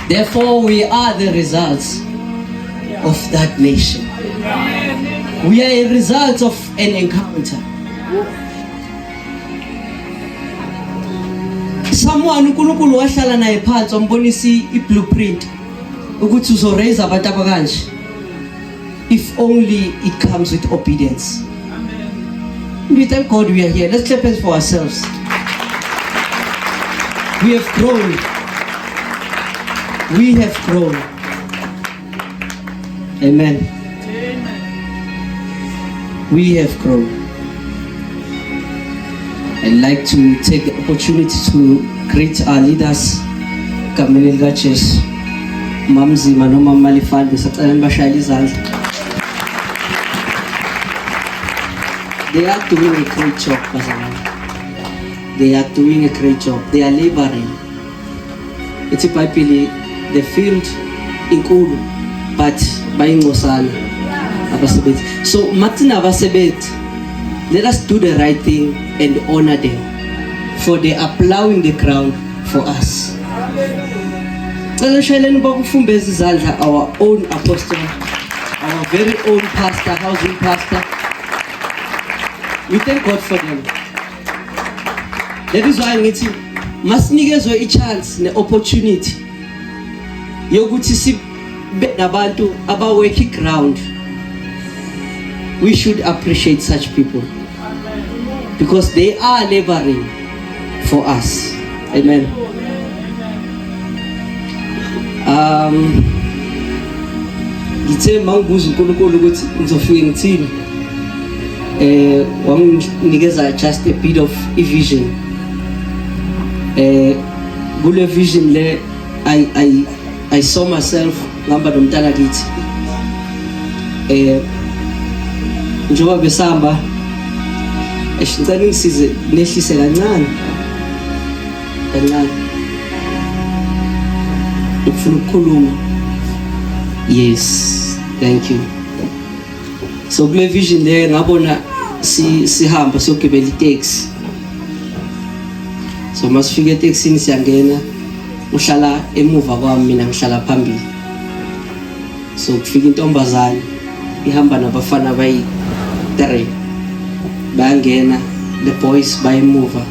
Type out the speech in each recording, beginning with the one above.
Therefore we are the results of that nation. We are a result of an encounter. Someone uNkulunkulu wahlala naye phansi wambonisa i-blueprint ukuthi uzoraise abantu abakanje if only it comes with obedience. We thank God we are here. Let's clap hands for ourselves. We have grown. We have grown. Amen. Amen. We have grown. I'd like to take the opportunity to greet our leaders egameni likaJesu. Mamzima noma Malifani besacela nibashayele izandla. They are doing a great job, bazalwane. They are doing a great job. They are laboring. Ithi iBhayibheli the field inkulu but bayingcosana abasebenzi. So mathina abasebenzi let us do the right thing and honor them for they are plowing the ground for us. Cela shayeleni bakufumbeza izandla our own apostle, our very own pastor, housing pastor. We thank God for them. That is why ngithi masinikezwe i-chance ne-opportunity yokuthi sibe nabantu aba-work ground. We should appreciate such people because they are laboring for us. Amen. Ngithe mangibuza uNkulunkulu ukuthi ngizofike ngithini wanginikeza just a bit of a vision. Kule vision le I saw myself ngihamba nomntana kithi. Njengoba besihamba ngicela ngisize nehlise kancane kancane ngifuna ukukhuluma. Yes, thank you. So kule vision le ngabona sihamba siyogibela itaxi. So masifika etaxini siyangena, uhlala emuva kwami, mina ngihlala phambili. So kufika intombazane ihamba nabafana abayi-3, bayangena, the boys bayemuva,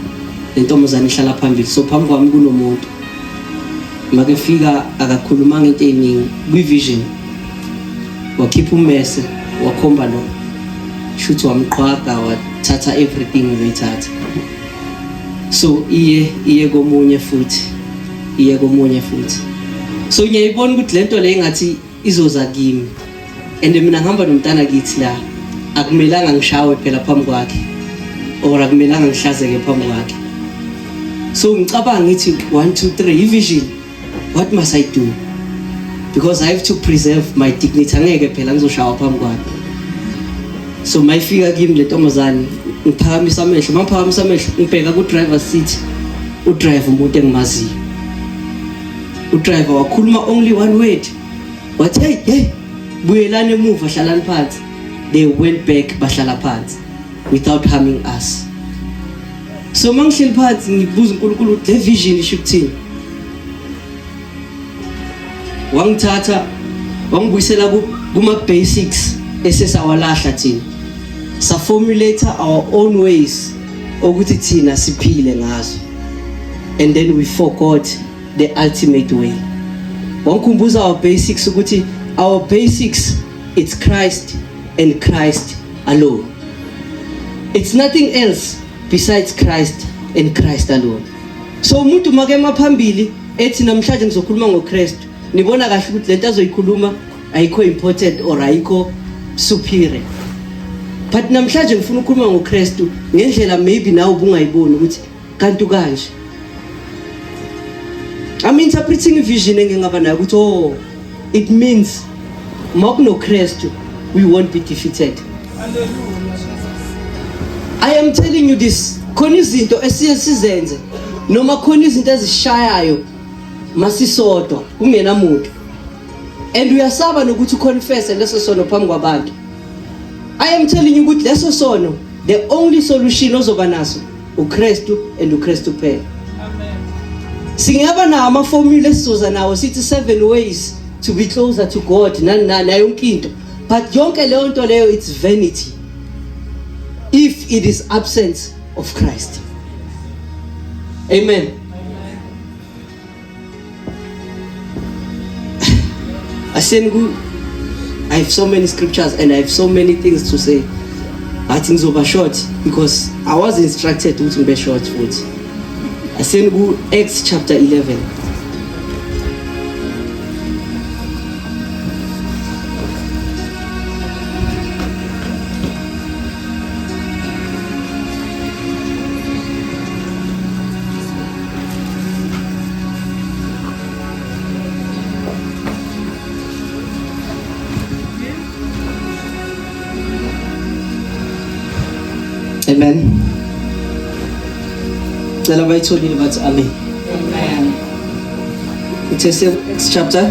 le ntombazane ihlala phambili. So phambi kwami kunomuntu, makefika akakhulumanga into eyiningi kwi-vision, wakhipha ummese wakhomba lo shuthi wamqhwaga wathatha everything ubeyithatha. So iye komunye futhi, iye komunye futhi. So ngiyayibona ukuthi lento le ingathi izoza kimi, and mina ngihamba nomntana kithi la, akumelanga ngishawe phela phambi kwakhe or akumelanga ngihlazeke phambi kwakhe. So ngicabanga ngithi 1 2 3 i-vision, what must I do? Because I have to preserve my dignity, angeke phela ngizoshawa phambi kwakhe. So mayifika kimi le ntombazane ngiphakamisa amehlo, mangiphakamisa amehlo ngibheka ku driver seat, udriver umuntu engimaziyo. Udriver wakhuluma only one word, wathi hey hey, buyelani emuva, hlalani phansi. They went back, bahlala phansi without harming us. So mangihleli phansi ngibuza uNkulunkulu le vision isho ukuthini, wangithatha wangibuyisela kuma basics esesawalahla thina, sa formulate our own ways ukuthi thina siphile ngazo, and then we forgot the ultimate way. Wangikhumbuza our basics ukuthi our basics, it's Christ and Christ alone. It's nothing else besides Christ and Christ alone. So umuntu make emaphambili ethi namhlanje ngizokhuluma ngoKristu, nibona kahle ukuthi lento azoyikhuluma ayikho important or ayikho superior. But namhlanje ngifuna ukukhuluma ngoKristu ngendlela maybe nawe ubungayiboni ukuthi kanti kanje. I'm interpreting a vision engingaba nayo ukuthi oh, it means makunoKristu we won't be defeated. I am telling you this, khona izinto esiye sizenze noma khona izinto ezishayayo masisodwa kungenamuntu, and uyasaba nokuthi uconfess leso sono phambi kwabantu. I am telling you ukuthi leso sono, the only solution ozoba naso uKristu and uKristu kuphela. Amen. Singaba nawo ama-formula esizoza nawo sithi seven ways to be closer to God nani nani nayo yonke into. But yonke leyo nto leyo it's vanity if it is absence of Christ. Amen. Aseni ku I have so many scriptures and I have so many things to say. But ngizoba short because I was instructed ukuthi ngibe short futhi. Aseni ku Acts chapter 11. Amen. Cela bayitholile bathi amen. Amen. Ithe se Acts chapter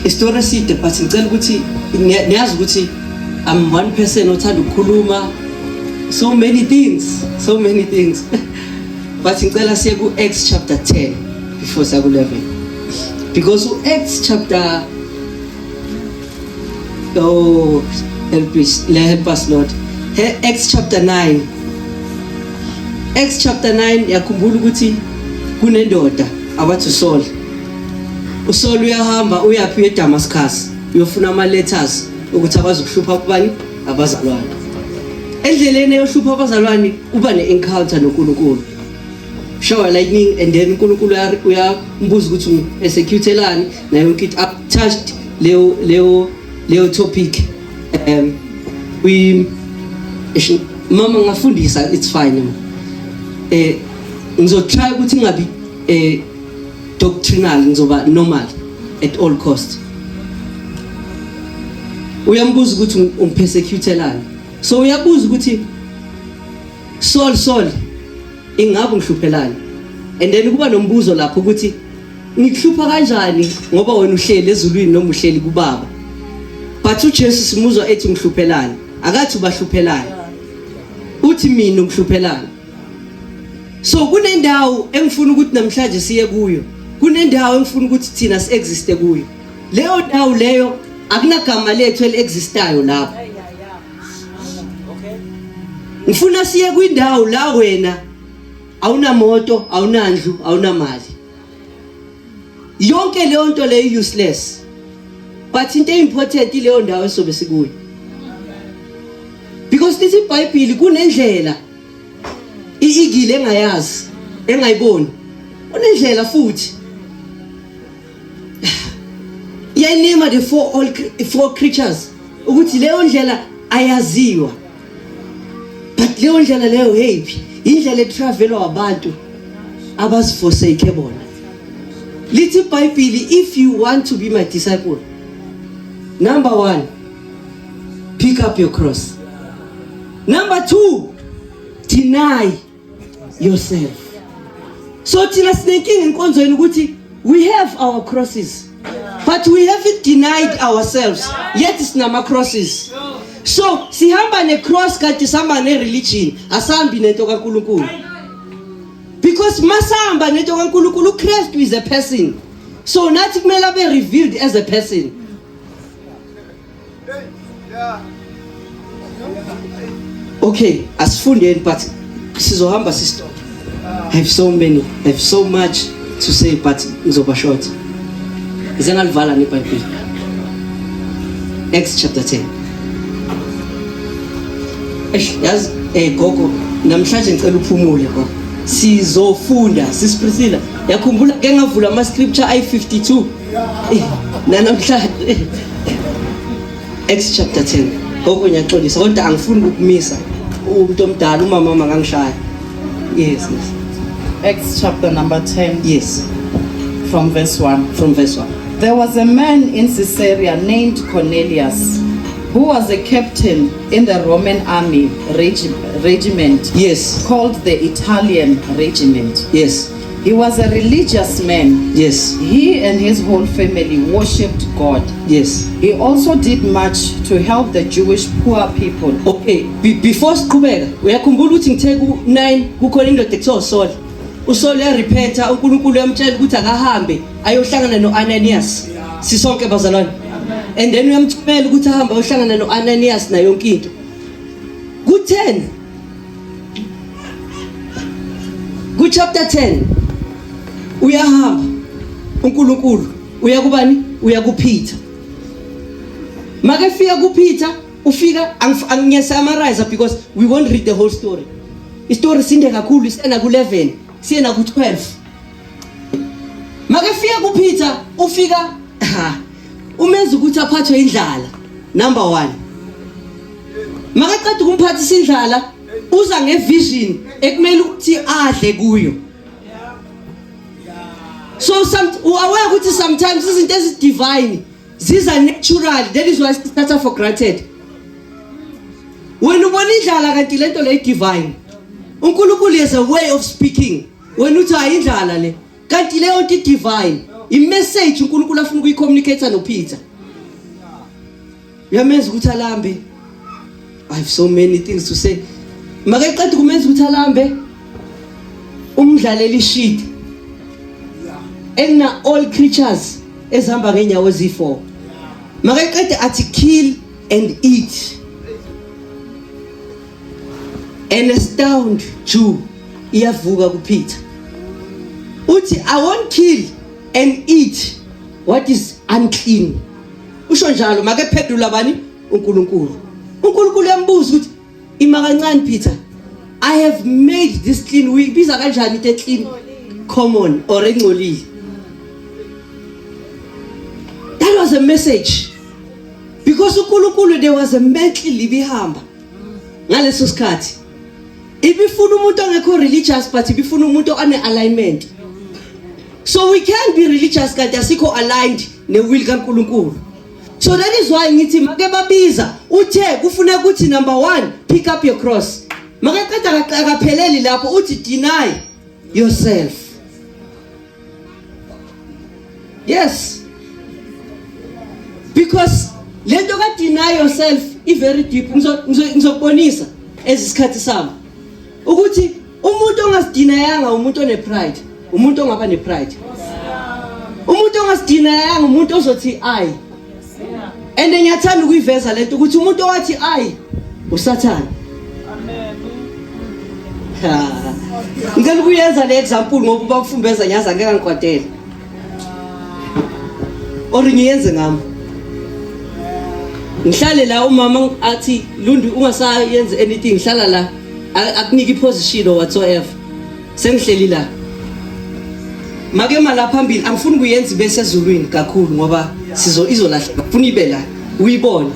Isitori eside but ngicela ukuthi niyazi ukuthi I'm one person othanda ukukhuluma so many things, so many things. But ngicela siye ku Acts chapter 10 before siya ku 11. Because u Acts chapter Oh, help us, help us Lord. Acts chapter 9. Acts chapter 9 yakhumbula ukuthi kunendoda abathi uSaul. USaul uyahamba uyaphi eDamascus uyofuna ama letters ukuthi akwazi ukuhlupha kubani abazalwane. Endleleni eyohlupha abazalwane uba ne-encounter noNkulunkulu. Shower lightning and then uNkulunkulu uyambuza ukuthi ungi-executelani nayo yonke into touched leyo leyo leyo topic we mama ngafundisa it's fine ma eh ngizotry ukuthi ngingabi eh doctrinal ngizoba normal at all cost uyambuza ukuthi ungipersecutelani so uyabuza ukuthi Saul Saul ingabe ungihluphelani and then kuba nombuzo lapho ukuthi ngikuhlupha kanjani ngoba wena uhleli ezulwini noma uhleli kubaba but uJesu simuzwa ethi ngihluphelani akathi ubahluphelani uthi mina ngihluphelani so kunendawo engifuna ukuthi namhlanje siye kuyo kunendawo engifuna ukuthi thina siexiste kuyo leyo ndawo leyo akunagama lethu eliexistayo lapho ngifuna siye kwindawo la wena awunamoto awunandlu awunamali yonke leyo nto leyo useless but into important ileyo ndawo esobe sikuyo because lithi iBhayibheli kunendlela iigile engayazi engayiboni kunendlela futhi yayinema the four all four creatures ukuthi leyo ndlela ayaziwa but leyo ndlela leyo heyiphi indlela etravelwa abantu abaziforsake bona lithi iBhayibheli if you want to be my disciple number 1 pick up your cross number 2 deny yourself so thina sinenkinga enkonzweni ukuthi we have our crosses but we haven't denied ourselves yet sinama crosses so sihamba ne cross kanti sihamba ne religion asambi nento kaNkuluNkulu because masihamba nento kaNkuluNkulu uKristu is a person so nathi kumele abe revealed as a person Okay, asifundeni but sizohamba sistop. I have so many, I have so much to say but ngizoba short. Ngize ngalivala neBhayibheli. Acts chapter 10. Eish, yazi eh gogo namhlanje ngicela uphumule gogo. Sizofunda sis Priscilla. Yakhumbula ke ngavula ama scripture ayi 52. Eh, nanamhlanje Acts chapter 10 gogo ngiyaxolisa kodwa angifuni ukukumisa umuntu omdala umama makangishaya yes yes Acts chapter number 10 yes from verse 1. from verse 1 There was a man in Caesarea named Cornelius, who was a captain in the Roman army regiment yes called the Italian regiment. yes He was a religious man. Yes. He and his whole family worshipped God. Yes. He also did much to help the Jewish poor people. Okay, before siqhubeka, uyakhumbula ukuthi ngithe ku-9 kukhona indoda ekuthiwa uSaul. USaul uyarepenta, uNkulunkulu uyamtshela ukuthi akahambe ayohlangana no-Ananias. Sisonke bazalwane. And then uyamthumela ukuthi ahambe ayohlangana no-Ananias nayo yonke into. Ku-10 Ku-chapter 10 uyahamba uNkulunkulu uya kubani? Uya kuPeter. Makefika kuPeter ufika ngiya-summarize because we won't read the whole story. Istory sinde kakhulu siyena ku-11 siyena ku-12. Makefika kuPeter ufika ha umenza ukuthi aphathwe indlala number 1. Makaqeda ukumphathisa indlala uza ngevision ekumele ukuthi adle kuyo. So some aware ukuthi sometimes izinto ezi divine ziza natural, that is why sithatha for granted. Wena ubona indlala kanti lento le divine. uNkulunkulu has a way of speaking. Wena uthi ayindlala le. Kanti leyo nto divine. I-message uNkulunkulu afuna ukuyicommunicate noPeter. Uyamenza ukuthi alambe. I have so many things to say. Makeqeda ukumenza ukuthi alambe umdlaleli ishidi. Elina all creatures ezihamba ngenyawo ezi4. Makeqede athi kill and eat. An astound Jew iyavuka kuPeter. Uthi I won't kill and eat what is unclean. Usho njalo make phendula bani uNkulunkulu. uNkulunkulu uyambuza ukuthi ima kancane Peter. I have made this clean. Uyibiza kanjani into clean? Common or engcolile. That was a message. Because uNkulunkulu there was a mantle libihamba ngaleso sikhathi. Ibifuna umuntu ongekho religious but ibifuna umuntu one alignment. So we can be religious kanti asikho aligned newill kaNkulunkulu. So that is why ngithi make babiza uthe kufuneka ukuthi number 1 pick up your cross. Makaqeda akapheleli lapho uthi deny yourself. Yes. Because lento ka deny yourself i very deep. Ngizokubonisa ezisikhathi sami ukuthi umuntu ongasidinayanga umuntu one pride, umuntu ongaba ne pride. Umuntu ongasidinayanga umuntu ozothi I. And ngiyathanda ukuyiveza lento ukuthi umuntu owathi I uSathane. Amen. Ngicela ukuyenza le example ngoba ubafumbeza ngiyazi angeke angikwatele. Or ngiyenze ngami. Ngihlale la umama athi Lundi ungasayenzi anything ngihlala la akunike iposition or whatsoever. Sengihleli la. Make mala phambili angifuni kuyenza ibe sezulwini kakhulu ngoba sizo izolahleka. Ngifuna ibe la uyibone.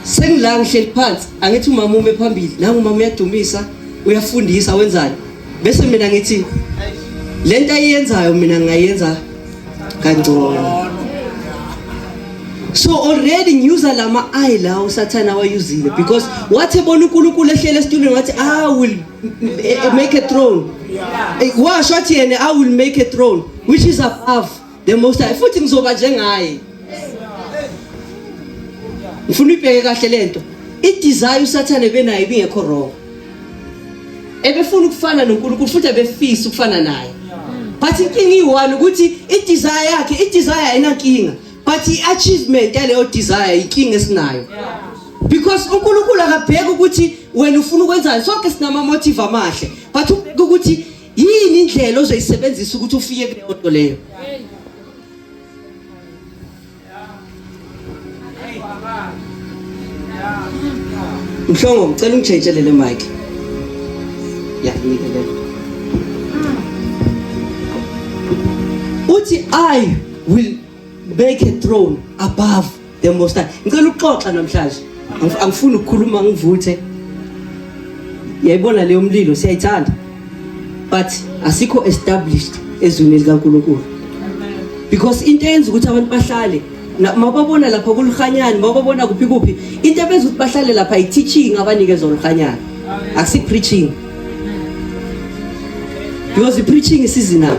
Sengila ngihleli phansi angithi umama ume phambili nangu umama uyadumisa uyafundisa wenzani bese mina ngithi lento ayiyenzayo mina ngingayenza kangcono. So already ngiyuza lama eye la uSathana awayuzile because wathi ebona uNkulunkulu ehlele esitulweni wathi I will make a throne. Washo wathi yena I will make a throne which is above the most high futhi ngizoba njengaye. Ngifuna uyibheke kahle lento. I-desire uSathane benayo ibingekho wrong. Ebefuna ukufana noNkulunkulu futhi ebefisa ukufana naye. But inkinga iyi-one ukuthi i-desire yakhe, i-desire ayinankinga. But i-achievement yaleyo desire inkinga esinayo. Because uNkulunkulu akabheki ukuthi wena ufuna ukwenzani, sonke sinama motive amahle. But ubheka ukuthi yini indlela ozoyisebenzisa ukuthi ufike kuleyo nto leyo. Mhlongo ngicela ungitshentshele le mic. Ya nike le. Uthi I will make a throne above the most high. Ngicela ukuxoxa namhlanje. Angifuni ukukhuluma ngivuthe. Yayibona leyo mlilo siyayithanda. But asikho established ezwini likaNkulunkulu. Because into eyenza ukuthi abantu bahlale mababona lapha kuluhanyane mababona kuphi kuphi into ebenza ukuthi bahlale lapha i-teaching abanikezwa oluhanyane akusi preaching. Because the preaching is seasonal.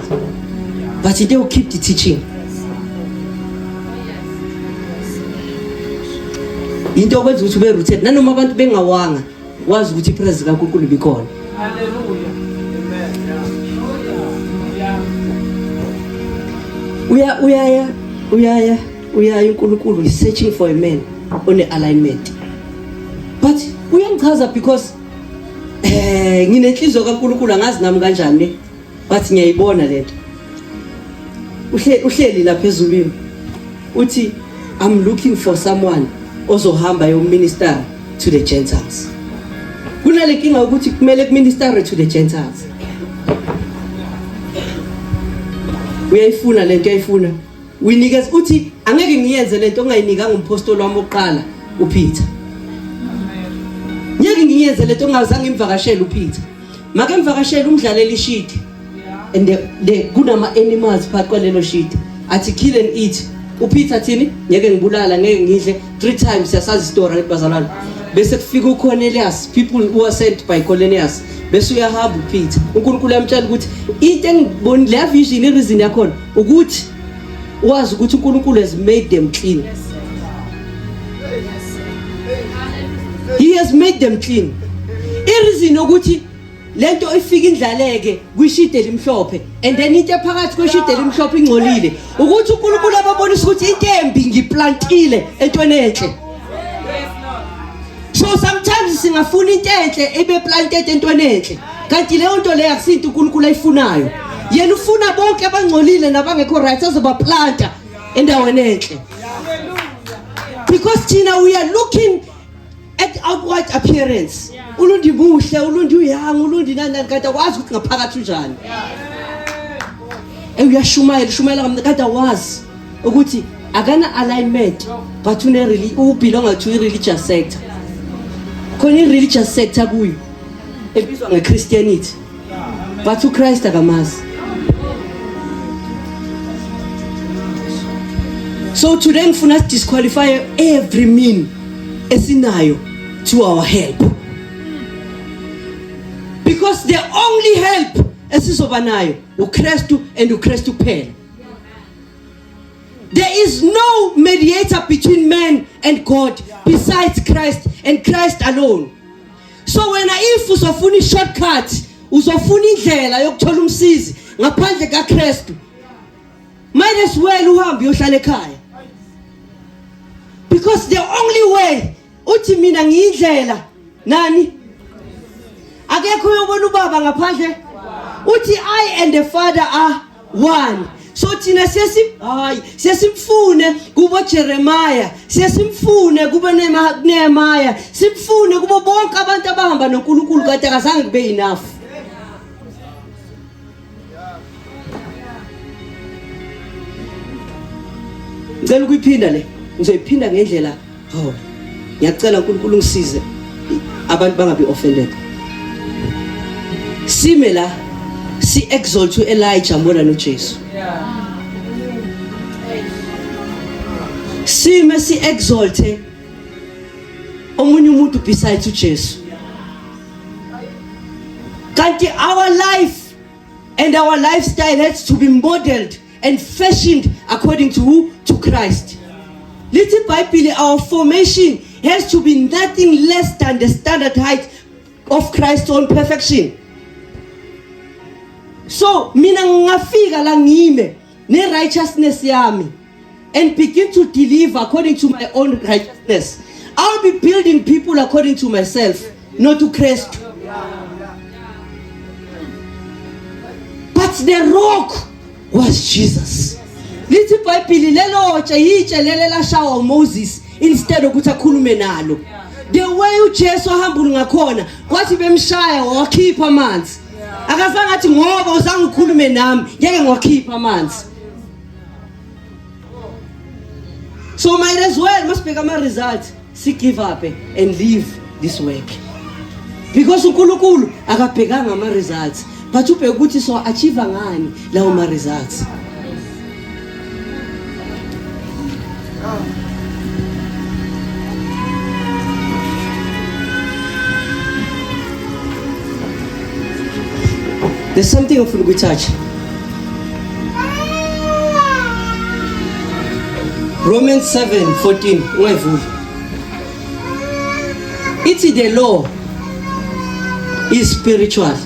But they will keep the teaching. Into okwenza ukuthi ube rooted nanoma abantu bengawanga wazi ukuthi ipresence kaNkulunkulu ibikhona. Hallelujah. Uya uyaya uyaya uyaya uNkulunkulu is searching for a man on alignment. But uyangichaza because eh nginenhliziyo kaNkulunkulu angazi nami kanjani ne but ngiyayibona lento. Uhle uhleli lapha ezulwini uthi I'm looking for someone ozohamba yominister to the Gentiles. Kunale nkinga ukuthi kumele kuminister to the Gentiles. Uyayifuna lento uyayifuna. Uyinikeza uthi angeke ngiyenze lento ongayinikanga umpostoli wami oqala uPeter. Ngeke ngiyenze lento ongazange ngimvakashele uPeter. Make mvakashele umdlaleli ishidi. And the kunama animals phakathi kwalelo shidi. Athi kill and eat. UPeter thini? Ngeke ngibulala, ngeke ngidle. Three times siyasazi story bazalwane. Bese kufika uCornelius, people who are sent by Cornelius. Bese uyahamba uPeter. uNkulunkulu uyamtshela ukuthi into engiboni le vision ireason yakhona ukuthi wazi ukuthi uNkulunkulu has made them clean. He has made them clean. Ireason ukuthi lento ifika indlaleke kwishide elimhlophe and then into ephakathi kweshide elimhlophe ingcolile ukuthi uNkulunkulu ababonisa ukuthi into embi ngiplantile entweni enhle. So sometimes singafuna into enhle ibe planted entweni enhle. Kanti leyo nto leyo akusinto uNkulunkulu ayifunayo. Yena ufuna bonke abangcolile nabangekho right azobaplanta endaweni enhle. Because thina we are looking at outward appearance. Ulundi muhle, ulundi uyang, ulundi nani nani kanti awazi ukuthi ngaphakathi unjani. Eh uyashumayela, ushumayela kamnandi kanti awazi ukuthi akana alignment but une ubelonga to i-religious sector. Khona i-religious sector kuyo ebizwa nge-Christianity. But uChrist akamazi. So today ngifuna disqualify every mean esinayo to our help. Because the only help esizoba nayo uKristu and uKristu kuphela. There is no mediator between man and God besides Christ and Christ alone. So wena if uzofuna i-shortcut, uzofuna indlela yokuthola umsizi ngaphandle kaKristu. Might as well uhambe uyohlala ekhaya. Because the only way uthi mina ngiyindlela nani akekho uyobona ubaba ngaphandle uthi I and the father are one. So thina siyesi hayi siyesimfune kubo Jeremiah siyesimfune kube Nehemiah simfune kubo bonke abantu abahamba noNkulunkulu kade akazange kube enough. Ngicela ukuyiphinda le ngizoyiphinda ngendlela oh ngiyacela uNkulunkulu ngisize abantu bangabi offended. Sime la si exalt uElijah more than uJesu. Sime si exalte omunye umuntu besides uJesu. Kanti our life and our lifestyle has to be modeled and fashioned according to who? To Christ. Lithi iBhayibheli our formation has to be nothing less than the standard height of Christ's own perfection. So mina ngingafika la ngime ne righteousness yami and begin to deliver according to my own righteousness. I'll be building people according to myself, not to Christ. But the rock was Jesus. Lithi iBhayibheli lelo tshe yitshe lele lashawa uMoses instead ukuthi akhulume nalo. The way uJesu ahambula ngakhona kwathi bemshaya wakhipha amanzi. Akazange athi ngoba uzange ukhulume nami ngeke ngiwakhipha amanzi. So might as well masibheka ama results si give up and leave this work. Because uNkulunkulu akabhekanga ama results but ubheka ukuthi so achieve ngani lawo ma results. There's something ngifuna ukuyitouch. Romans 7:14 ungayivuli. Ithi the law is spiritual.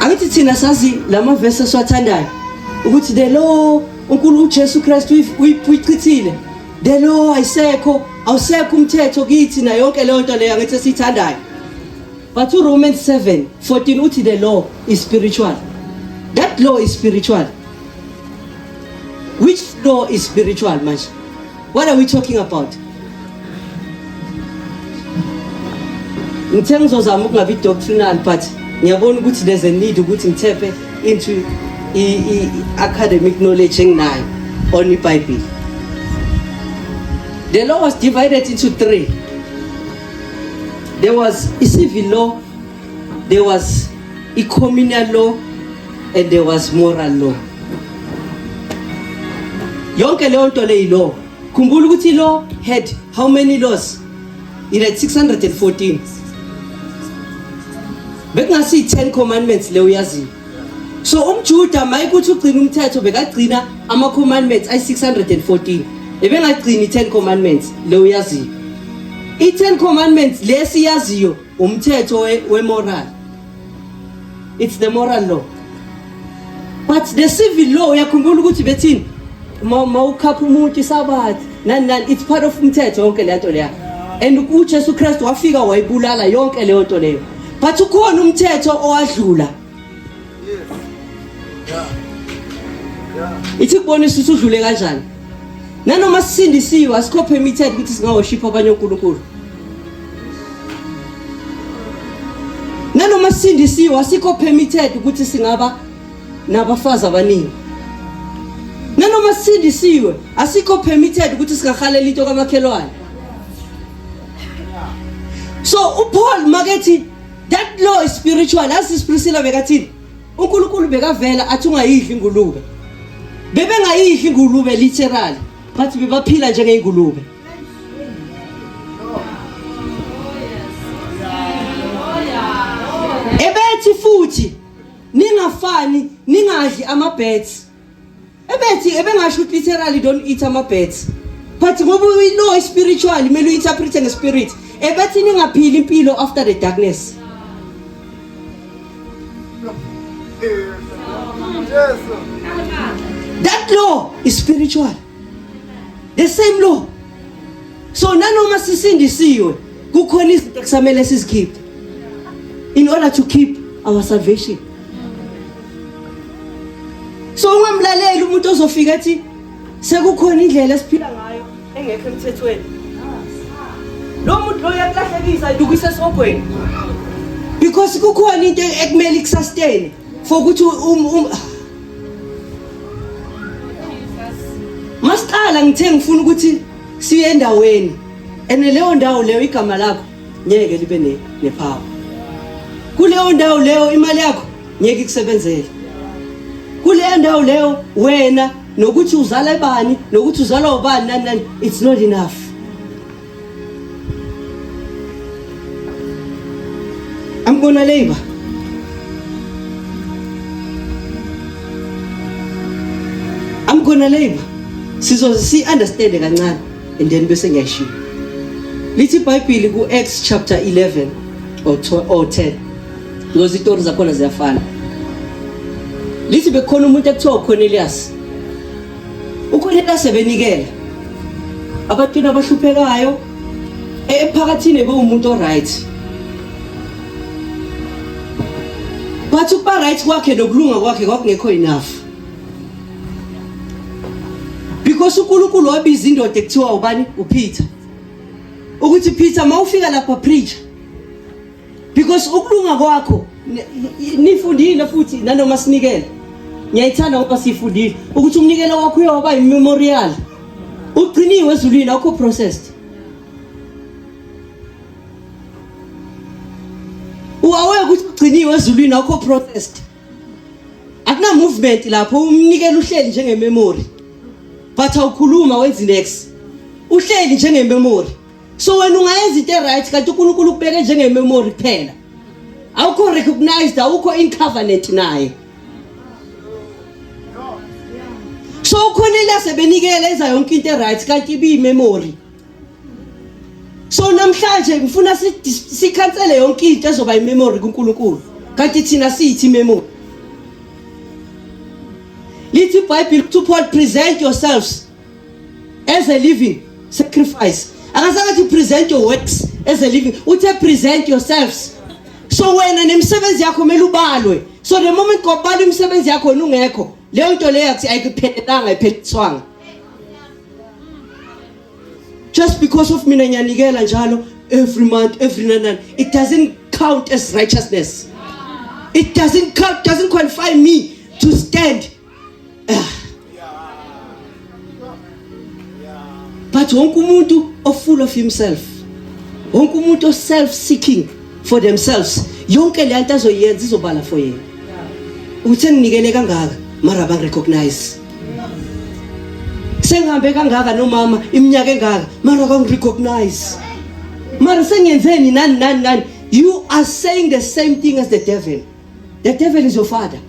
Angithi thina sazi lama verse esiwathandayo ukuthi the law uNkulunkulu uJesu Kristu uyichithile. The law ayisekho, awusekho umthetho kithi na yonke leyo nto leyo angithi esiyithandayo. But uRomans 7:14 uthi the law is spiritual. That law is spiritual. Which law is spiritual manje? What are we talking about? Ngithe ngizozama ukungabi doctrinal but ngiyabona ukuthi there's a need ukuthi ngithephe into i-academic knowledge enginayo on iBhayibheli. The law was divided into three. There was a civil law, there was a communal law, and there was moral law. Yonke leyo nto leyi law. Khumbula ukuthi law had how many laws? It had 614. Bekungasi 10 commandments leyo uyaziyo. So umJuda mayikuthi ugcina umthetho bekagcina ama commandments ay 614. Ebengagcini 10 commandments leyo uyaziyo. I 10 commandments lesiyaziyo umthetho we moral. It's the moral law. But the civil law uyakhumbula ukuthi bethini mawukhapha umuntu isabathi nani nani it's part of umthetho yonke le nto leya. And uJesu Kristu wafika wayibulala yonke leyo nto leyo. But ukhona umthetho owadlula. Ithi kubonisa ukuthi udlule kanjani. Nanoma sisindisiwe asikho permitted ukuthi singaworship abanye onkulunkulu. Nanoma sisindisiwe asikho permitted ukuthi singaba nabafazi abaningi. Nanoma sisindisiwe asikho permitted ukuthi singahalela into kamakhelwane. So uPaul makethi that law is spiritual as Priscilla bekathini uNkulunkulu bekavela athi ungayidli ingulube. Bebengayidli ingulube literally but bebaphila njengeyingulube. Ebethi futhi ningafani ningadli ama bets. Ebethi ebengasho ukuthi literally don't eat ama bets. But ngoba uyi-law spiritual kumele uinterprete ngespirit. Ebethi ningaphili impilo after the darkness. That law is spiritual. The same law. So nanoma sisindisiwe kukhona izinto ekusamele sizikhiphe in order to keep our salvation. So ungamlaleli umuntu ozofika ethi sekukhona indlela esiphila ngayo engekho emthethweni. Lo muntu lo uyakulahlekisa idukisa esihogweni. Because kukhona into ekumele ikusustain for ukuthi um, um Masiqala ngithe ngifuna ukuthi siye endaweni ene leyo ndawo leyo igama lakho ngeke libe ne nepower. Kuleyo ndawo leyo imali yakho ngeke ikusebenzele. Kuleyo ndawo leyo wena nokuthi uzala bani nokuthi uzalwa ubani nani nani it's not enough. I'm gonna labor. I'm gonna labor. Sizoze si understand kancane and then bese ngiyashiya. Lithi iBhayibheli ku Acts chapter 11 or or 10. Because itori zakhona ziyafana. Lithi bekukhona umuntu ekuthiwa uCornelius. UCornelius ebenikela abantwini abahluphekayo emphakathini ebewumuntu oright. But ukuba right kwakhe nokulunga kwakhe kwakungekho enough. Because uNkulunkulu wabiza indoda ekuthiwa ubani uPeter. Ukuthi Peter mawufika lapha preach. Because ukulunga kwakho nifundile futhi nanoma sinikele. Ngiyayithanda ngoba sifundile ukuthi umnikelo wakho uyoba imemorial. Ugciniwe ezulwini awukho processed. Uaware ukuthi ugciniwe ezulwini awukho processed. Akuna movement lapho umnikelo uhleli njenge memory. But awukhuluma wenza next. Uhleli njenge memory. So wena ungayenza into eright kanti uNkulunkulu ukubeke njenge memory kuphela. Awukho recognized, awukho in covenant naye. So uCornelius ebenikela enza yonke into eright kanti ibiyi memory. So namhlanje ngifuna sikhansele yonke into ezoba imemory kuNkulunkulu. Kanti thina siyithi memory. Lithi iBhayibheli to Paul present yourselves as a living sacrifice. Akazange athi present your works as a living. Uthe present yourselves. So wena nemisebenzi yakho kumele ubalwe. So the moment kobalwa imisebenzi yakho wena ungekho, leyo nto leyo akuthi ayikuphelelanga ayipheliswanga. Just because of mina ngiyanikela njalo every month every nana it doesn't count as righteousness. It doesn't count doesn't qualify me to stand. Ah. But wonke umuntu o full of himself. Wonke umuntu o self seeking for themselves. Yonke le nto azoyenza izobala for yena. Uthe nginikele kangaka mara ba recognize. Sengihambe kangaka nomama iminyaka engaka mara ba recognize. Mara sengiyenzeni nani nani nani. You are saying the same thing as the devil. The devil is your father.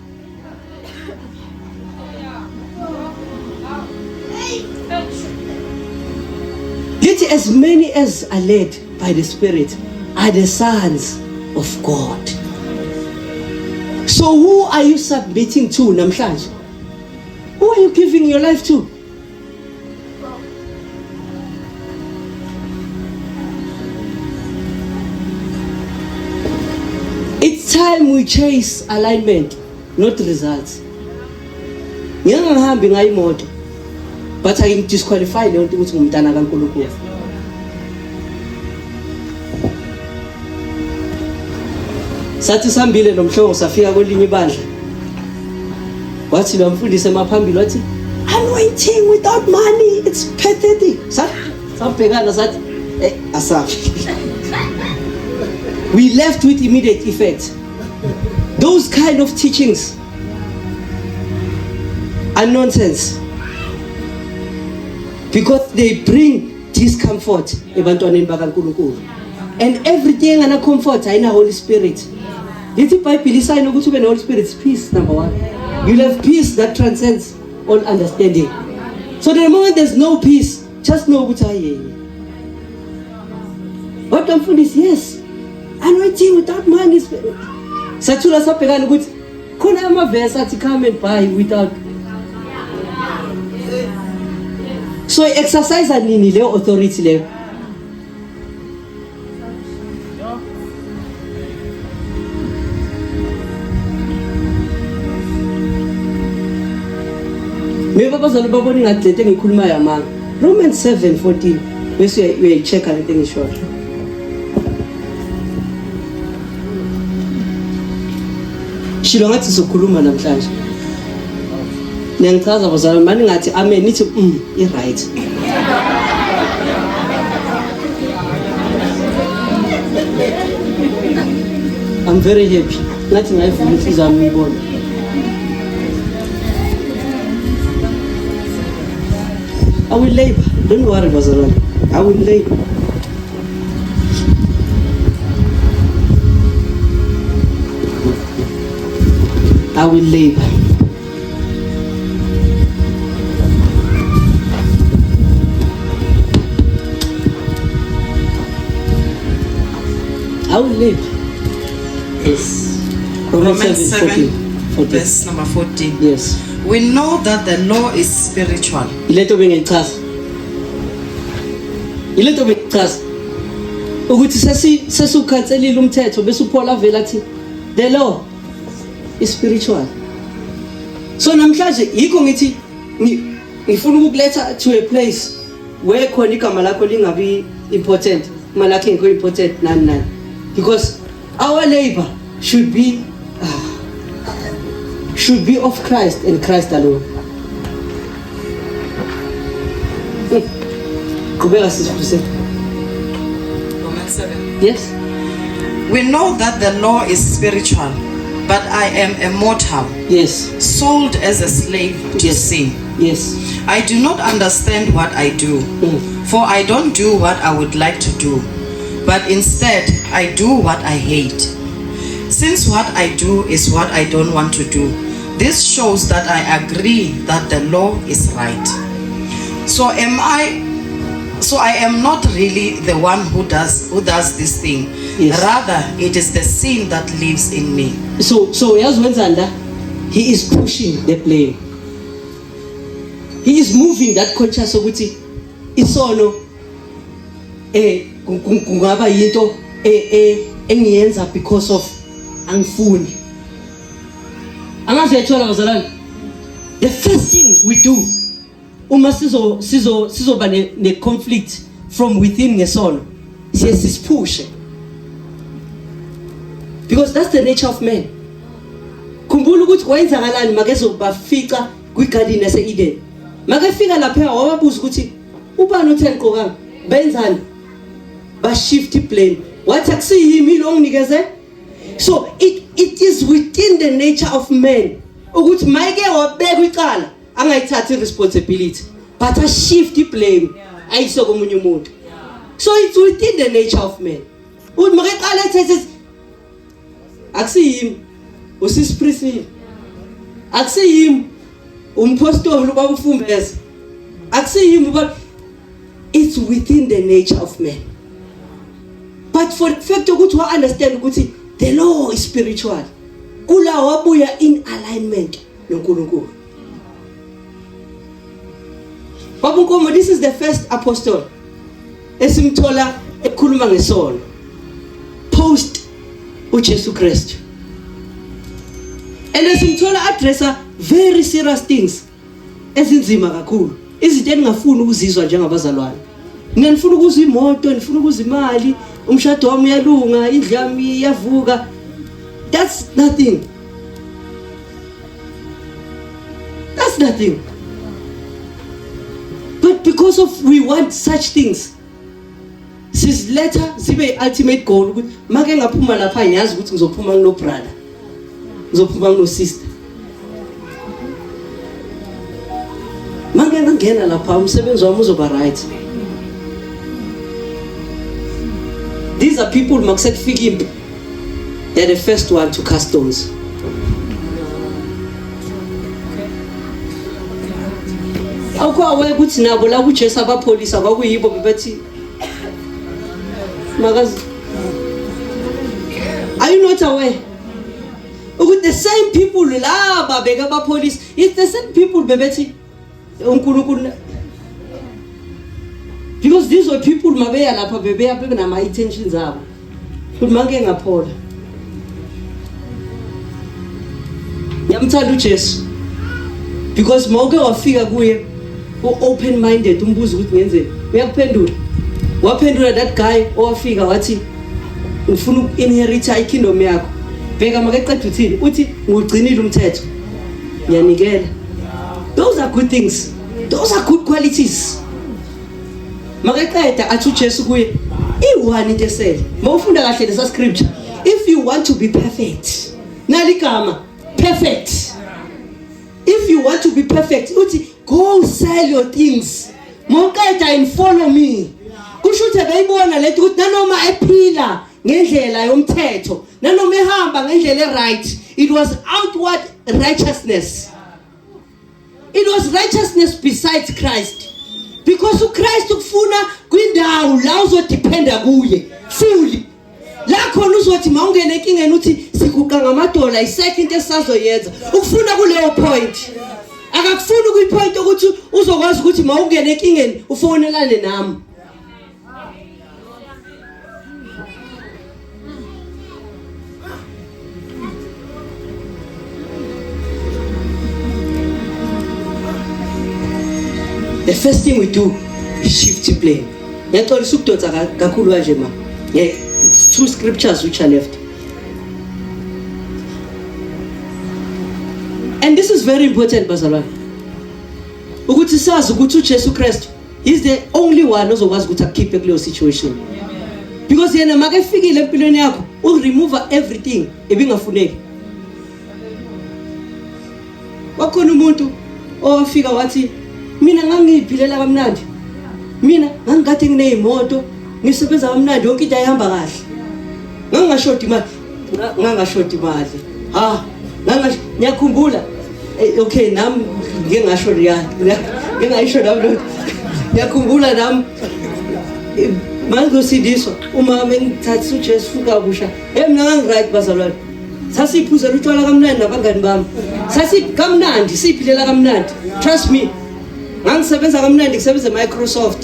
Lithi as many as are led by the Spirit are the sons of God. So who are you submitting to namhlanje? Who are you giving your life to? It's time we chase alignment, not results. Ngeke ngihambe ngayo imoto. But I disqualify leyo nto ukuthi ngumntana kaNkulunkulu. Sathi sihambile nomhlobo safika kwelinye ibandla. Wathi lo mfundisi emaphambili wathi anointing without money it's pathetic. Sabhekana sathi eh asafi. We left with immediate effect. Those kind of teachings are nonsense because they bring discomfort ebantwaneni bakaNkulunkulu and everything engana comfort ayina Holy Spirit. Lithi iBhayibheli isayina ukuthi ube ne-Holy Spirit peace number one. You'll have peace that transcends all understanding. So the moment there's no peace, just know ukuthi hayi. Kodwa mfundisi yes. Anointing without money is Sathula sabhekana ukuthi khona amavesi athi come and buy without. So exercise nini leyo authority leyo? Maybe abazali babona ingathi lento engiyikhulumayo amanga. Romans 7:14 bese uyayi-check-a lento engishoyo. Shilo ngathi sizokhuluma namhlanje. Niyangichaza bazalwane mani ngathi amen nithi i-right. I'm very happy. Ngathi ngayivula inhliziyo yami ngiyibone. I will labor. Don't worry bazalwane. I will labor. I will labor. I will labor. Yes. Romans 7, 14. Verse number 14. Yes. We know that the law is spiritual. Ilento bengiyichaza. Ilento bengichaza ukuthi sesi sesukhanselile umthetho bese uPaul avela athi the law is spiritual. So namhlanje yikho ngithi ngifuna ukukuletha to a place where khona igama lakho lingabi important, imali yakho ingekho important nani nani. Because our labor should be of Christ and Christ alone. Qhubeka sisi. Romans 7. Yes. We know that the law is spiritual, but I am a mortal. Yes. Sold as a slave to Yes. sin. Yes. I do not understand what I do, for I don't do what I would like to do, but instead I do what I hate. Since what I do is what I don't want to do, this shows that I agree that the law is right. So am I so I am not really the one who does this thing. Yes. Rather, it is the sin that lives in me. So yazi wenzani la? He is pushing the blame. He is moving that conscious ukuthi isono kungaba yinto engiyenza because of angifuni. Angazi uyayithola, bazalwane. The first thing we do uma sizoba ne conflict from within ngesono, siye sisiphushe, because that's the nature of man. Khumbula ukuthi kwenzakalani makezobafica kwigarden yase-Eden. Makefika lapha wababuza ukuthi ubani othe niqokanga. Benzani? Bashift blame. Wathi akusiyimi lo onginikeze. So it is within the nature of man ukuthi mayike wabeka icala angayithathi responsibility, but a shift blame ayise komunye umuntu. So it's within the nature of man uthi makeqala ethethe, akusiyimi, usisi akusiyimi, umpostoli ubaba ufumbeza, akusiyimi. But it's within the nature of man. But for the fact ukuthi wa understand ukuthi the law is spiritual, kula wabuya in alignment noNkulunkulu. Baba Nkomo, this is the first apostle esimthola ekhuluma ngesono post uJesu Kristu, and esimthola addressa very serious things ezinzima kakhulu, izinto eningafuni ukuzizwa njengabazalwane. Mina nifuna ukuzwa imoto, nifuna ukuzwa imali, umshado wami uyalunga, indlu yami iyavuka. That's nothing, that's nothing. But because of we want such things, siziletha zibe ultimate goal ukuthi make ngaphuma lapha ngiyazi ukuthi ngizophuma ngino brother, ngizophuma ngino sister. Make ngangena lapha umsebenzi wami uzoba right. These are people makusekufika impi, they're the first one to cast stones. Awukho aware ukuthi nabo la kuJesu abapholisa kwakuyibo bebethi makazi? Are you not aware ukuthi the same people laba beka abapholisa, it's the same people bebethi uNkulunkulu? Because these were people mabeya lapha bebeya benama intentions abo futhi manke ngaphola. Ngiyamthanda uJesu because mawuke wafika kuye u-open minded, umbuzo ukuthi ngenzeni, uyakuphendula. Waphendula that guy owafika wathi ufuna uku-inherita ikingdom yakho. Bheka makeqeda uthini, uthi ngugcinile umthetho, ngiyanikela. Those are good things, those are good qualities. Makeqeda athi uJesu kuye, i-one into esele. Mawufunda kahle lesa scripture, if you want to be perfect, naligama perfect, if you want to be perfect, uthi go sell your things, mawuqeda and follow me. Kusho ukuthi beyibona lento ukuthi nanoma ephila ngendlela yomthetho, nanoma ehamba ngendlela e-right, it was outward righteousness. It was righteousness besides Christ, because uChrist ukufuna kwindawo la uzodependa kuye fully, la khona uzothi mawungena enkingeni uthi siguqa ngamadola, isekho into esisazoyenza. Ukufuna kuleyo point, akakufuni kuyipoint ukuthi uzokwazi ukuthi mawungena enkingeni ufonelane nami. The first thing we do is shift blame. Ngiyaxolisa ukudonsa kakhulu kanje ma. Yeah, it's two scriptures which are left. And this is very important, bazalwane. Ukuthi sazi ukuthi uJesu Kristu is the only one ozokwazi ukuthi akukhiphe kuleyo situation. Because yena makefikile empilweni yakho, u remove everything ebingafuneki. Wakhona umuntu owafika wathi mina ngangiyiphilela kamnandi mina ngangikade ngineyimoto ngisebenza kamnandi yonke into ayihamba kahle ngangingashodi imali ngangashodi imali ha ngiyakhumbula eh, okay nami ngike ngasho leya ngike ngayisho nami loo ngiyakhumbula nami eh, mangizosindiswa umama engithathisa ujesu futhi kabusha hey mina ngangiright bazalwane sasiphuzela utshwala kamnandi nabangani bami sasikamnandi siyiphilela kamnandi trust me ngangisebenza kamnandi ngisebenza e-microsoft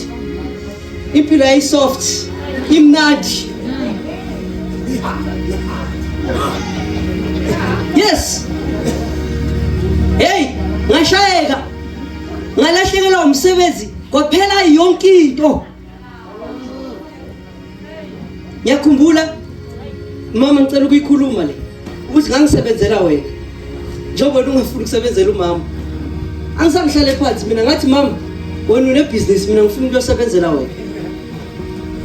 impilo yayisoft imnandi yes hey ngashayeka ngalahlekelwa umsebenzi kwaphela yonke into ngiyakhumbula mama ngicela ukuyikhuluma le ukuthi ngangisebenzela wena njengoba wena ungafuni ukusebenzela umama angisangihlale phansi mina ngathi mama wena unebhizinisi mina ngifuna ukuyosebenzela wena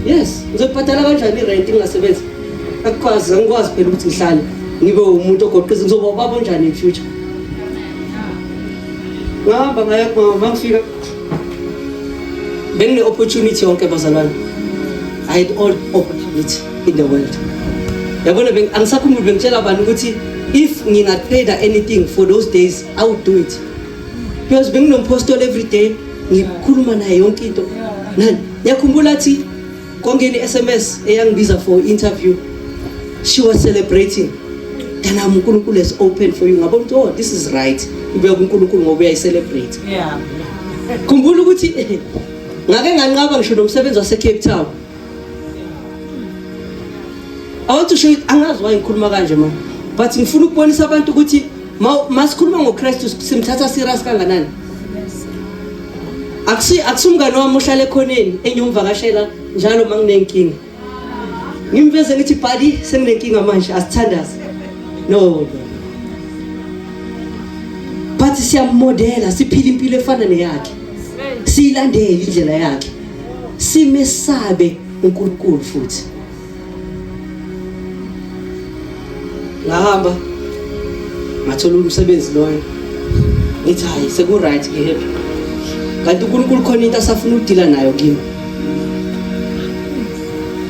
yes ngizobhadala kanjani irent ngingasebenzi akukwazi angikwazi phela ukuthi ngihlale ngibe umuntu ogoqiza ngizoba ubaba onjani in future ngahamba ngaya kumama ngifika bengine-opportunity yonke bazalwane i had all opportunity in the world yabona angisakhumbuli bengitshela abantu ukuthi if ngingatrade anything for those days i would do it because benginompostoli every day ngikhuluma naye yonke into nani ngiyakhumbula athi kwangena i-sms eyangibiza for interview she was celebrating mntanami unkulunkulu has opened for you ngabona ukuthi oh this is right ibuya kunkulunkulu ngoba uyayicelebrate yeah khumbula ukuthi eh, ngake nganqaba ngisho nomsebenzi wase-cape town I want to show you angazi why ngikhuluma kanje ma but ngifuna ukubonisa abantu ukuthi masikhuluma ngoKristu simthatha serious kanganani akusi akusumngane wami ohlala ekhoneni engiyomvakashela njalo manginenkinga ngimveze ngithi buddy senginenkinga manje asithandaze no no but siyamodela siphila impilo efana neyakhe siyilandele indlela yakhe simesabe uNkulunkulu futhi ngahamba ngathola umsebenzi loyo ngithi hayi seku-right ngi-happy kanti unkulunkulu khona into asafuna ukudila nayo kimi